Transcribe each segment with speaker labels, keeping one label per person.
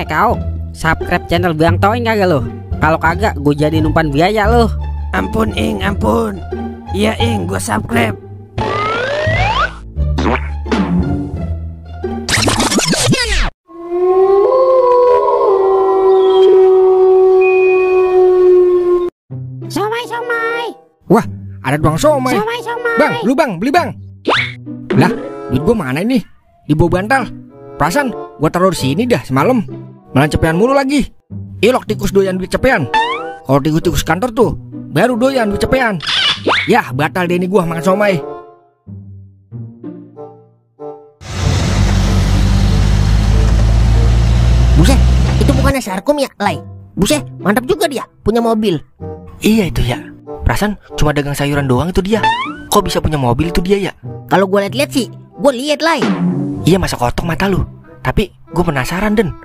Speaker 1: Kau subscribe channel Bang Toing kagak lo? Kalau kagak gue jadi umpan biaya lo.
Speaker 2: Ampun Ing, ampun. Iya Ing, gue subscribe.
Speaker 3: Somai.
Speaker 4: Wah, ada tukang somai.
Speaker 3: Somai.
Speaker 4: Bang, lu bang, beli bang. Lah, duit gua mana ini? Di bawah bantal. Perasaan gua taruh di sini dah semalam. Malah cepean mulu lagi. Ilok tikus doyan duit cepean. Kalau tikus-tikus kantor tuh baru doyan duit cepean. Yah, batal deh ini gua makan somai.
Speaker 5: Buset, itu bukannya Sarkum ya, Lai? Buset, mantap juga dia, punya mobil.
Speaker 4: Iya itu ya. Perasaan cuma dagang sayuran doang itu dia. Kok bisa punya mobil itu dia ya?
Speaker 5: Kalau gue liat-liat sih, gue liat, Lai.
Speaker 4: Iya, masa kotok mata lu. Tapi gue penasaran Den,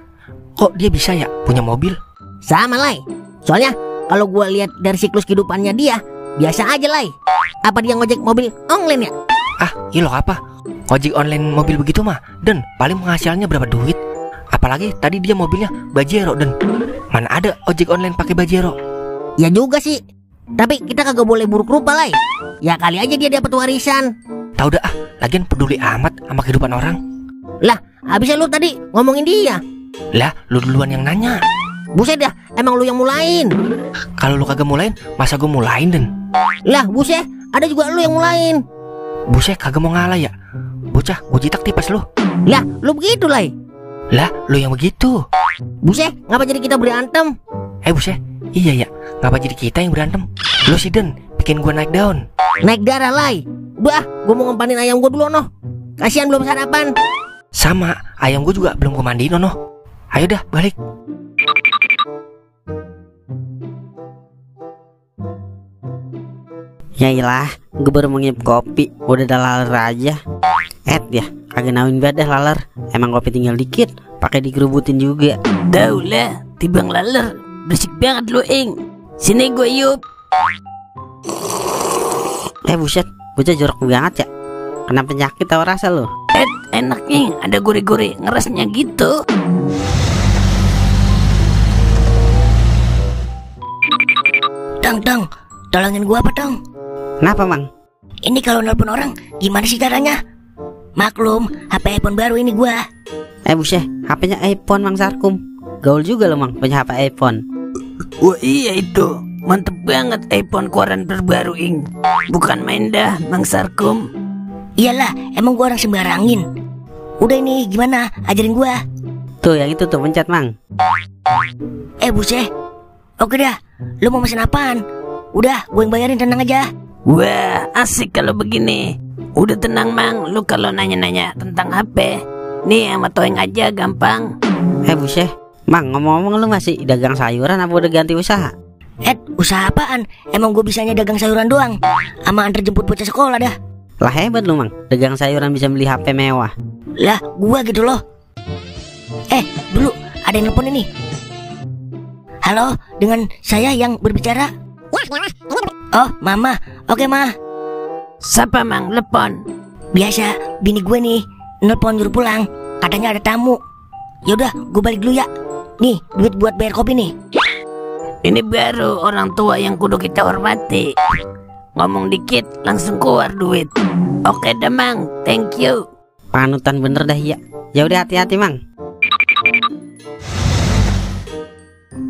Speaker 4: kok dia bisa ya punya mobil?
Speaker 5: Sama, Lai. Soalnya kalau gue lihat dari siklus kehidupannya dia, biasa aja, Lai. Apa dia ngojek mobil online ya?
Speaker 4: Ah, ilok apa? Ojek online mobil begitu mah Den, paling penghasilannya berapa duit? Apalagi tadi dia mobilnya Bajero Den. Mana ada ojek online pakai Bajero?
Speaker 5: Ya juga sih. Tapi kita kagak boleh buruk rupa, Lai. Ya kali aja dia dapat warisan.
Speaker 4: Tahu dah ah, lagian peduli amat sama kehidupan orang.
Speaker 5: Lah, habisnya lu tadi ngomongin dia.
Speaker 4: Lah, lu duluan yang nanya.
Speaker 5: Buset dah, emang lu yang mulain.
Speaker 4: Kalau lu kagak mulain, masa gue mulain Den?
Speaker 5: Lah, buset, ada juga lu yang mulain.
Speaker 4: Buset, kagak mau ngalah ya. Bocah, gue jitak tipas lu.
Speaker 5: Lah, lu begitu, Lai.
Speaker 4: Lah, lu yang begitu.
Speaker 5: Buset, ngapa jadi kita berantem?
Speaker 4: Buset, iya ya, ngapa jadi kita yang berantem? Lu sih Den, bikin gue naik daun.
Speaker 5: Naik darah, Lai. Udah, gue mau ngempanin ayam gue dulu, noh. Kasihan belum sarapan.
Speaker 4: Sama, ayam gue juga belum gue mandiin, noh. Ayo dah, balik.
Speaker 1: Ya ilah, gue baru mau ngip kopi, udah ada laler aja. Ya, kagak nawin banget dah laler. Emang kopi tinggal dikit, pakai dikerubutin juga.
Speaker 2: Tau lah, tibang laler. Berisik banget lu Ing. Sini gue yup.
Speaker 1: Buset, bocah jorok banget ya. Kena penyakit tau rasa lo.
Speaker 2: Enak Ing, ada gurih-gurih ngerasnya gitu.
Speaker 5: Dang, tolongin gua apa dong?
Speaker 1: Kenapa Mang?
Speaker 5: Ini kalau nelpon orang gimana sih caranya? Maklum, HP iPhone baru ini gua.
Speaker 1: Buset, HP-nya iPhone Mang Sarkum. Gaul juga lo Mang, punya HP iPhone.
Speaker 2: Wah iya itu, mantep banget iPhone keluaran terbaru Ing. Bukan main dah Mang Sarkum.
Speaker 5: Iyalah, emang gua orang sembarangin. Udah ini gimana? Ajarin gua.
Speaker 1: Tuh yang itu tuh pencet Mang.
Speaker 5: Buset. Oke dah, lu mau pesen apaan? Udah, gue yang bayarin, tenang aja.
Speaker 2: Wah, asik kalau begini. Udah tenang Mang, lu kalau nanya-nanya tentang HP, nih sama Toing aja gampang.
Speaker 1: Buset, Mang ngomong-ngomong lu masih dagang sayuran apa udah ganti usaha?
Speaker 5: Usaha apaan? Emang gue bisanya dagang sayuran doang, sama antar jemput bocah sekolah dah.
Speaker 1: Lah hebat lu Mang, dagang sayuran bisa beli HP mewah.
Speaker 5: Lah, gua gitu loh. Dulu ada yang nelpon ini. Halo, dengan saya yang berbicara. Oh, Mama. Oke, Ma.
Speaker 2: Siapa Mang telepon?
Speaker 5: Biasa, bini gue nih nelpon nyuruh pulang. Katanya ada tamu. Yaudah, gue balik dulu ya. Nih, duit buat bayar kopi nih.
Speaker 2: Ini baru orang tua yang kudu kita hormati. Ngomong dikit langsung keluar duit. Oke dah Mang, thank you.
Speaker 1: Panutan bener dah ya. Ya udah hati-hati Mang.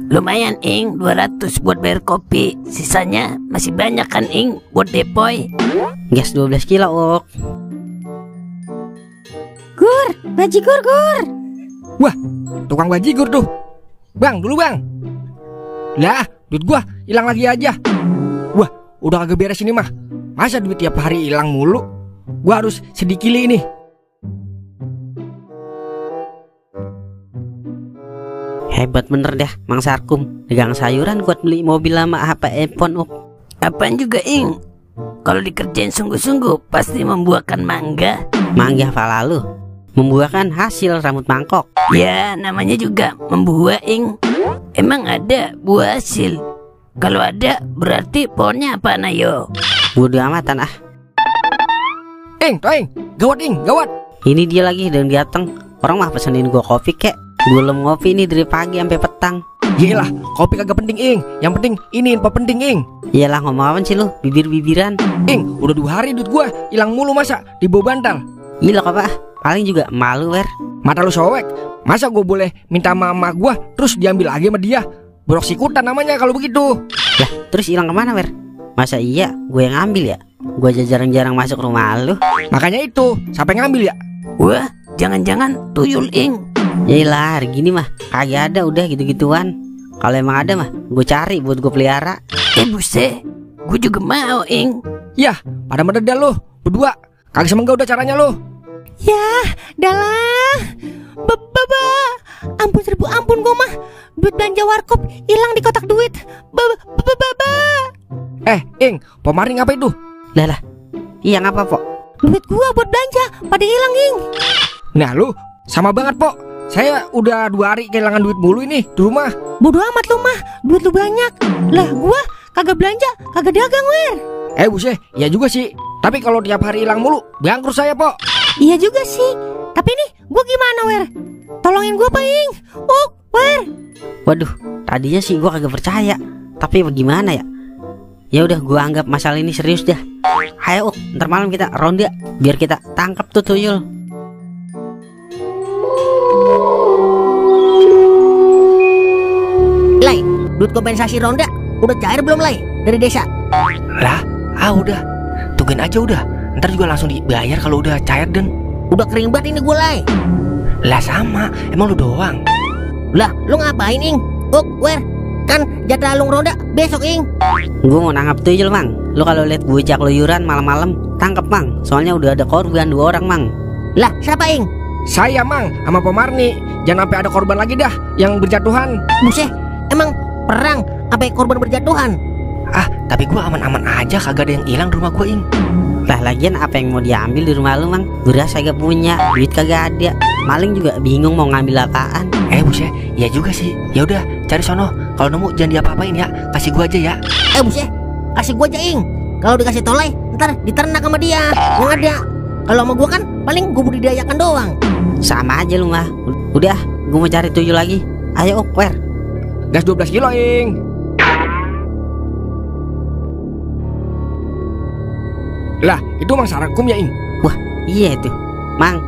Speaker 2: Lumayan Ing, 200 buat bayar kopi. Sisanya masih banyak kan Ing buat depoy.
Speaker 1: Gas 12 kilo ok.
Speaker 3: Gur, bajigur Gur.
Speaker 4: Wah, tukang bajigur tuh. Bang, dulu bang. Lah, duit gua hilang lagi aja. Wah, udah kagak beres ini mah. Masa duit tiap hari hilang mulu? Gua harus sedikili ini.
Speaker 1: Hebat bener dah Mang Sarkum, dagang sayuran buat beli mobil lama HP iPhone ok.
Speaker 2: Apaan juga Ing? Kalau dikerjain sungguh-sungguh pasti membuahkan mangga.
Speaker 1: Mangga apa lalu? Membuahkan hasil rambut mangkok.
Speaker 2: Ya namanya juga membuah Ing. Emang ada buah hasil? Kalau ada berarti pohonnya apa ayo?
Speaker 1: Bodo amatan ah.
Speaker 4: Toing, gawat Ing, gawat.
Speaker 1: Ini dia lagi dan datang. Orang mah pesenin gua kopi kek. Belum ngopi nih dari pagi sampai petang.
Speaker 4: Yelah, kopi kagak penting, Ing. Yang penting ini info penting, Ing.
Speaker 1: Iyalah, ngomong apa sih lu? Bibir-bibiran.
Speaker 4: Ing, udah 2 hari duit gua hilang mulu, masa dibawa bantal.
Speaker 1: Gila apa? Paling juga malu, Wer.
Speaker 4: Mata lu sobek. Masa gua boleh minta mama gua terus diambil lagi sama dia? Borok sikutan namanya kalau begitu.
Speaker 1: Lah, terus hilang kemana, Wer? Masa iya gue yang ngambil ya? Gue aja jarang-jarang masuk rumah lu.
Speaker 4: Makanya itu, siapa yang ngambil ya?
Speaker 2: Wah, jangan-jangan tuyul, Ing.
Speaker 1: Yaelah, hari gini mah kagak ada, udah gitu-gituan. Kalau emang ada mah gue cari buat gue pelihara.
Speaker 2: Buset, gue juga mau, Ing.
Speaker 4: Yah, pada mededal lu berdua. Kagak semengga udah caranya lu.
Speaker 5: Ya, dalah. Baba, ampun seribu ampun gue mah. Duit belanja warkop hilang di kotak duit. Baba.
Speaker 4: Ing, Pomarni ngapa itu?
Speaker 1: Lah, iya ngapa, Pok?
Speaker 5: Duit gua buat belanja pada hilang, Ing.
Speaker 4: Nah lu, sama banget, Pok. Saya udah 2 hari kehilangan duit mulu ini di rumah.
Speaker 5: Bodoh amat lu mah, duit lu banyak. Lah gua kagak belanja, kagak dagang, Wer.
Speaker 4: Buset, iya juga sih. Tapi kalau tiap hari hilang mulu, bangkrut saya, Pok.
Speaker 5: Iya juga sih. Tapi nih, gua gimana, Wer? Tolongin gua, Pak, Ing. Wer.
Speaker 1: Waduh, tadinya sih gue kagak percaya. Tapi bagaimana ya? Ya udah, gue anggap masalah ini serius dah. Ayo, ntar malam kita ronda biar kita tangkap tuh tuyul.
Speaker 5: Lai, duit kompensasi ronda udah cair belum, Lai? Dari desa?
Speaker 4: Lah, udah. Tungguin aja udah. Ntar juga langsung dibayar kalau udah cair, Den.
Speaker 5: Udah kering banget ini gue, Lai.
Speaker 4: Lah sama, emang lu doang.
Speaker 5: Lah, lu ngapain, Ing? Wer. Kan jatah lu ronda besok, Ing.
Speaker 1: Gue mau nangkap tuyul, Mang. Lu kalau lihat bocah keluyuran malam-malam, tangkap, Mang. Soalnya udah ada korban 2 orang, Mang.
Speaker 5: Lah, siapa, Ing?
Speaker 4: Saya, Mang, sama Pomarni. Jangan sampai ada korban lagi dah yang berjatuhan.
Speaker 5: Buset, emang perang sampai korban berjatuhan?
Speaker 4: Tapi gua aman-aman aja, kagak ada yang hilang di rumah gua, Ing.
Speaker 1: Lah, lagian apa yang mau diambil di rumah lu, Mang? Beras kagak punya, duit kagak ada. Maling juga bingung mau ngambil apaan.
Speaker 4: Buset, ya juga sih. Ya udah, cari sono. Kalau nemu jangan diapa-apain ya. Kasih gua aja ya.
Speaker 5: Buset, kasih gua aja, Ing. Kalau dikasih tolai, ntar diternak sama dia. Yang ada. Kalau sama gua kan paling gua budidayakan doang.
Speaker 1: Sama aja lu mah. Udah, gue mau cari tuyul lagi. Ayo, Wer.
Speaker 4: Gas 12 kilo, Ing. Lah, itu Mang Sarkum ya, Ing?
Speaker 1: Wah, iya itu. Mang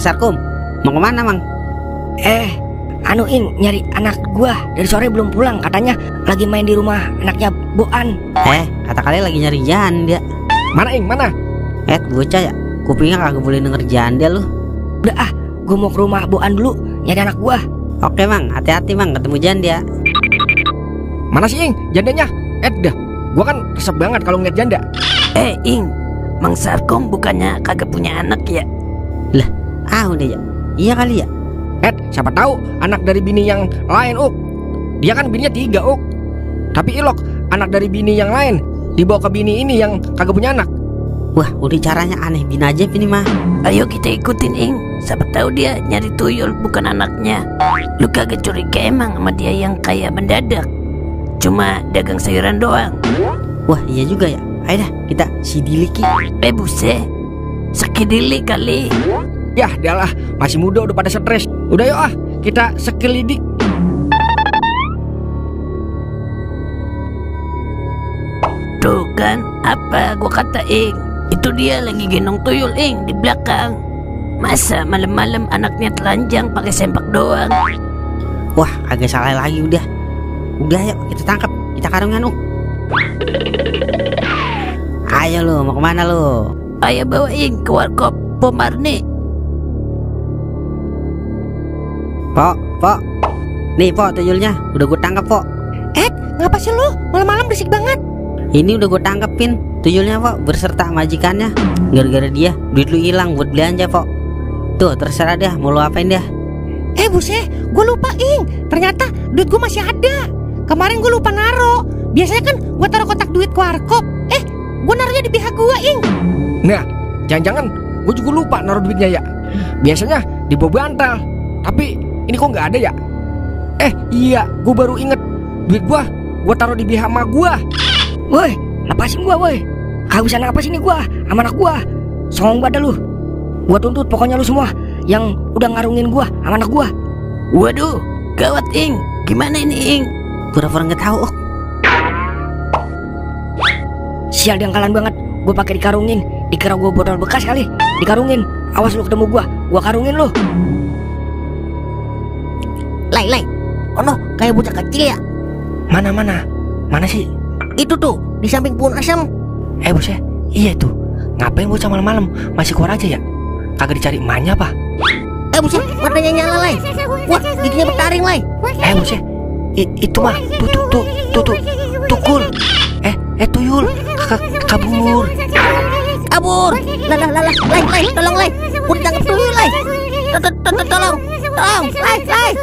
Speaker 1: Sarkum. Mau kemana, Mang?
Speaker 5: Ing, nyari anak gua. Dari sore belum pulang. Katanya lagi main di rumah anaknya Boan.
Speaker 1: Kata kalian lagi nyari janda.
Speaker 4: Mana, Ing? Mana?
Speaker 1: Bocah ya. Kupingnya kagak boleh denger janda lu.
Speaker 5: Udah gua mau ke rumah Boan dulu nyari anak gua.
Speaker 1: Oke, Mang, hati-hati, Mang, ketemu janda.
Speaker 4: Mana sih, Ing? Jandanya? Dah. Gua kan resep banget kalau ngeliat janda.
Speaker 2: Ing, Mang Sarkom bukannya kagak punya anak ya?
Speaker 1: Lah, udah ya. Iya kali ya.
Speaker 4: Siapa tahu anak dari bini yang lain, Uk. Dia kan bininya 3, Uk. Tapi ilok, anak dari bini yang lain dibawa ke bini ini yang kagak punya anak.
Speaker 1: Wah, udah caranya aneh bin aja ini mah.
Speaker 2: Ayo kita ikutin, Ing. Siapa tahu dia nyari tuyul bukan anaknya. Lu kagak curiga emang sama dia yang kayak mendadak cuma dagang sayuran doang?
Speaker 1: Wah, iya juga ya. Ayo dah, kita sidiliki.
Speaker 2: Buset, sekidili kali.
Speaker 4: Yah, dialah, masih muda udah pada stres. Udah yuk kita sekelidik.
Speaker 2: Tuh kan, apa gua kata, Ing? Itu dia lagi gendong tuyul, Ing, di belakang. Masa malam-malam anaknya telanjang pakai sempak doang?
Speaker 1: Wah, agak salah lagi udah. Udah yuk, kita tangkap. Kita karungan, Ayo lu, mau kemana lu?
Speaker 2: Ayo bawa, Ing, ke warkop Pomarni.
Speaker 1: Pok. Nih, Pok, tuyulnya. Udah gue tangkap, Pok.
Speaker 5: Ngapa sih lu? Malam-malam berisik banget.
Speaker 1: Ini udah gue tangkepin tuyulnya, Pok, berserta majikannya. Gara-gara dia, duit lu hilang buat belanja, Pok. Tuh, terserah dah, mau lu apain dah.
Speaker 5: Buset, gue lupa, Ing. Ternyata duit gue masih ada. Kemarin gue lupa naro. Biasanya kan gue taruh kotak duit ke warkop. Gue naruhnya di pihak gue, Ing.
Speaker 4: Nah, jangan-jangan gue juga lupa naruh duitnya ya. Biasanya di bawah bantal. Tapi ini kok nggak ada ya? Iya, gue baru inget. Duit gue taruh di pihak emak gue.
Speaker 5: Woi, lepasin gue, woi. Kehabisan apa sih nih gue sama anak gue? Songong banget lu. Gue tuntut pokoknya lu semua yang udah ngarungin gue sama anak gue.
Speaker 2: Waduh, gawat Ing. Gimana ini Ing?
Speaker 1: Pura-pura nggak tahu.
Speaker 5: Sial dangkalan banget. Gue pakai dikarungin. Dikira gue botol bekas kali. Dikarungin. Awas lu ketemu gue karungin lu.
Speaker 6: Lai. Oh no, kayak bocah kecil ya.
Speaker 4: Mana sih?
Speaker 6: Itu tuh, di samping pohon asam.
Speaker 4: Bos ya, iya tuh. Ngapain bocah malam-malam masih keluar aja ya? Kagak dicari emaknya apa?
Speaker 6: Buset, matanya nyala, Lai. Wah, giginya bertaring, Lai.
Speaker 4: Bos ya, itu mah tukul. Tuyul, kabur.
Speaker 6: Kabur. Lai, tolong, Lai. Udah tangkap tuyul, Lai. Tolong, Lai.